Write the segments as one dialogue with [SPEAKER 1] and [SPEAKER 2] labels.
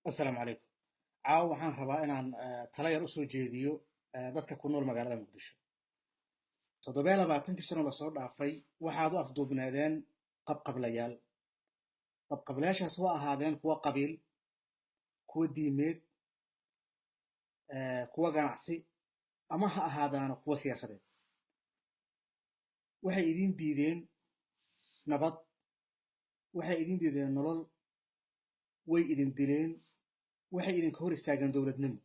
[SPEAKER 1] Asalaamu calaykum. Caawa waxaan rabaa inaan tala yar usoo jeediyo dadka ku nool magaalada Muqdisho. 27-kii sano lasoo dhaafay waxaad u afduubneedeen qabqablayaal. Qabqablayaashaas waa ahaadeen kuwa qabiil, kuwa diimeed, kuwa ganacsi, ama ha ahaadaano kuwa siyaasadeed. Waxay idin diideen nabad, waxay idin diideen nolol, way idin dileen, waxay idinka hor istaageen dowladnimo.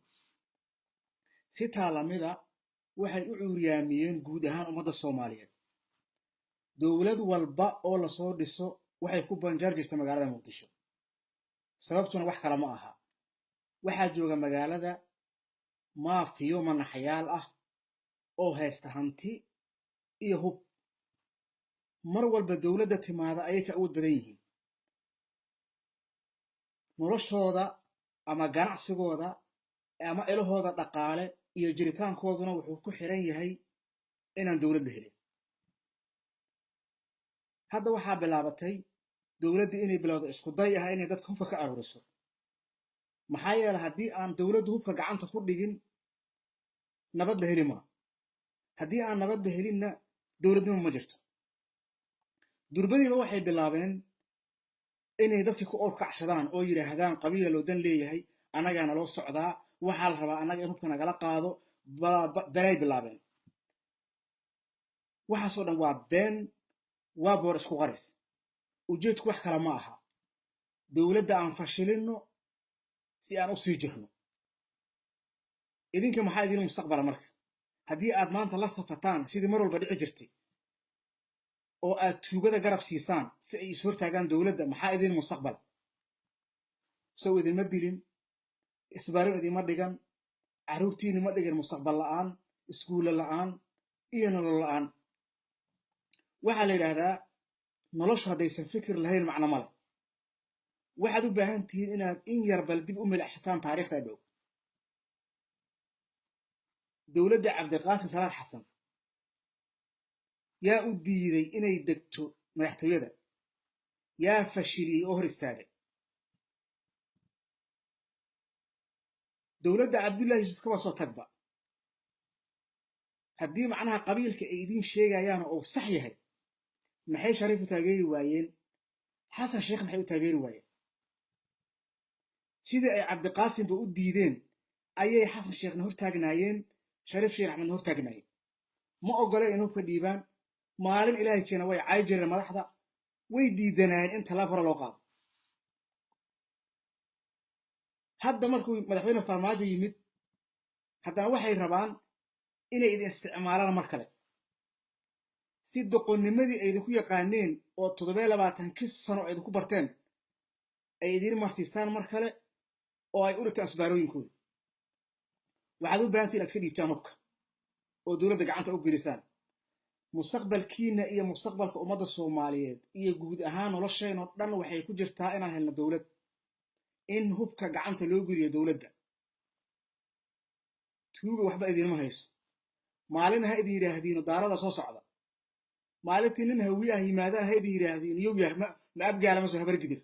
[SPEAKER 1] Si taa lamida waxay u cuuryaamiyeen guud ahaan ummadda Soomaaliyeed. Dowlad walba oo lasoo dhiso waxay ku banjar jirta magaalada Muqdisho. Sababtuna wax kale ma aha: waxaa jooga magaalada maafiyo manaxyaal ah oo haysta hanti iyo hub. Mar walba dowladda timaada ayay ka awood badan yihiin. Noloshooda ama ganacsigooda ama ilahooda dhaqaale iyo jiritaankooduna wuxuu ku xiran yahay inaan dowladda helin. Hadda waxaa bilaabatay dowladdii inay bilowdo isku day ah inay dadka hubka ka aruuriso. Maxaa yeele, haddii aan dowladdu hubka gacanta ku dhigin, nabad la heli maa. Haddii aan nabad la helinna, dowladnimo ma jirto. Durbadiiba waxay bilaabeen inay dadkii ku oorkacsadaan oo yidhaahdaan qabiila loo dan leeyahay, annagaana loo socdaa, waxaa la rabaa annaga in hubka nagala qaado. Balay bilaabeen. Waxaasoo dhan waa been, waa boor isku qaris. Ujeedku wax kale ma aha: dowladda aan fashilinno si aan u sii jirno. Idinka maxaa idin mustaqbala marka haddii aad maanta la safataan sidii mar walba dhici jirtay oo aad tuugada garab siisaan si ay is hortaagaan dowladda? Maxaa idin mustaqbal? Sow idinma dilin, isbarin idinma dhigan, carruurtiini ma dhigin mustaqbal la'aan, iskuulle la'aan iyo nolol la'aan. Waxaa la yidhaahdaa noloshu haddaysan fikir lahayn macno male. Waxaad u baahan tihiin inaad in yar bal dib u milicsataan taariikhda dhow. Dowladda Cabdiqaasim Salaad Xasan yaa u diiday inay degto madaxtooyada? Yaa fashiliyey oo hor istaagay? Dowladda Cabdullahi Yuusuf kaba soo tagba. Haddii macnaha qabiilka ay idiin sheegayaan oo sax yahay, maxay Shariif u taageeri waayeen? Xasan Sheekh maxay u taageeri waayeen? Sidii ay Cabdiqaasimba u diideen ayay Xasan Sheekhna hor taagnaayeen, Shariif Sheekh Axmedna hor taagnaayeen. Ma ogoleen in hubka dhiibaan. Maalin Ilaahay keena way cay jireen madaxda, way diidanaayeen in tallaab hore loo qaado. Hadda markuu madaxweyne Farmaajo yimid, haddana waxay rabaan inay idin isticmaalaan mar kale si doqonnimadii ay idinku yaqaaneen oo 27-kii sano ay idinku barteen ay idiin marsiisaan mar kale oo ay u dhigtaan asbaarooyinkooda. Waxaad u bahantiin inaad iska dhiibtaan hubka oo dowladda gacanta u gelisaan. Mustaqbalkiina iyo mustaqbalka ummadda Soomaaliyeed iyo guud ahaan nolosheenoo dhan waxay ku jirtaa inaan helno dowlad, in hubka gacanta loo geliyo dowladda. Tuuga waxba idiinma hayso. Maalin ha idin yidhaahdiino daarada soo socda, maalintii nin Hawiye ah yimaadaan ha idin yidhaahdiin yow yah, ma Abgaala mase Habargidir?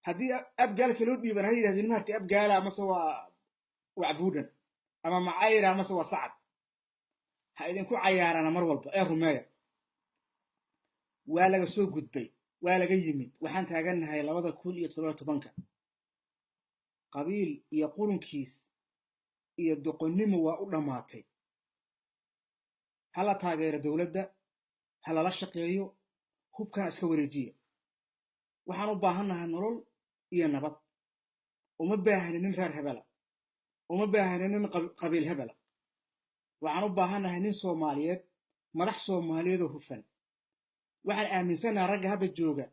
[SPEAKER 1] Haddii Abgaalka loo dhiiban, ha yidhahdiin maharti Abgaala mase waa Wacbuudhan, ama Macayra mase waa Sacad. Ha idinku cayaarana mar walba ee rumeeya. Waa laga soo gudbay, waa laga yimid. Waxaan taagannahay 2017-ka. Qabiil iyo qurunkiis iyo doqonnimo waa u dhammaatay. Hala taageero dowladda, ha lala shaqeeyo, hubkana iska wareejiya. Waxaan u baahannahay nolol iyo nabad. Uma baahani nin reer hebela, uma baahani nin qabiil hebela. Waxaan u baahannahay nin Soomaaliyeed, madax Soomaaliyeed oo hufan. Waxaan aaminsannaha ragga hadda jooga,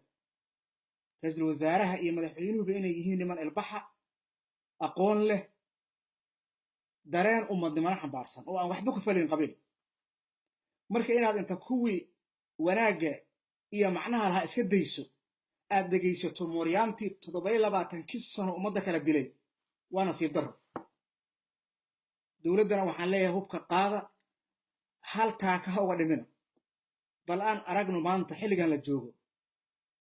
[SPEAKER 1] ra-iisul wasaaraha iyo madaxweynuhuba, inay yihiin niman ilbaxa, aqoon leh, dareen ummadnimana xambaarsan oo aan waxba ku falin qabiil. Marka inaad inta kuwii wanaagga iyo macnaha lahaa iska dayso aad dhegaysato mooryaantii 27-kii sano ummadda kala dilay waa nasiib darro. Dowladdana waxaan leeyahay hubka qaada, hal taaka ha uga dhimina. Bal aan aragno maanta xilligan la joogo.